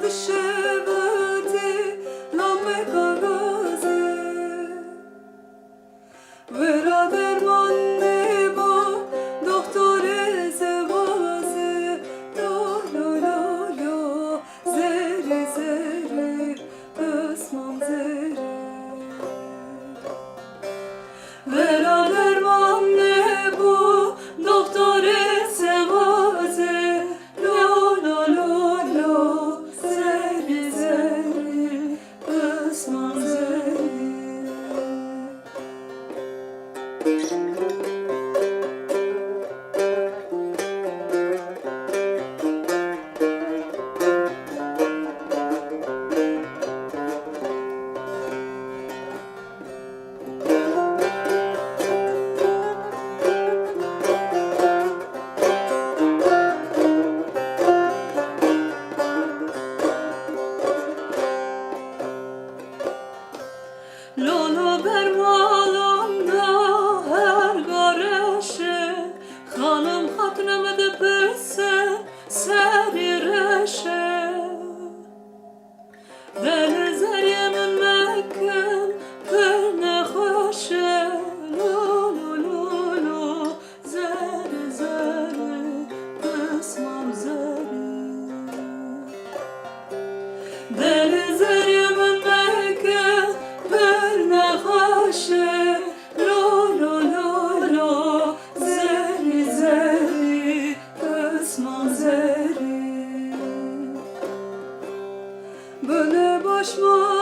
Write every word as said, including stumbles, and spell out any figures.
Şevati lameka gazi. Vera derman neba, doktorê zewazi. Lo, lo, lo, lo, zerî, zerî, pismam zerî. Vera derman neba, doktorê zewazi. Lo, lo, lo, lo, zerî, zerî, pismam zerî. Lolo bermalanda her gareşe, xanim xatine me dipirse serî reşe. Delî zerê min mekin, pir nexweş e. Lo, lo, lo, lo, zerê, zerê, pismam zerê. Delî zerê min mekin, pir nexweş e. Lo, lo, lo, lo, zerî, zerî, pismam zerî. Bile baş ma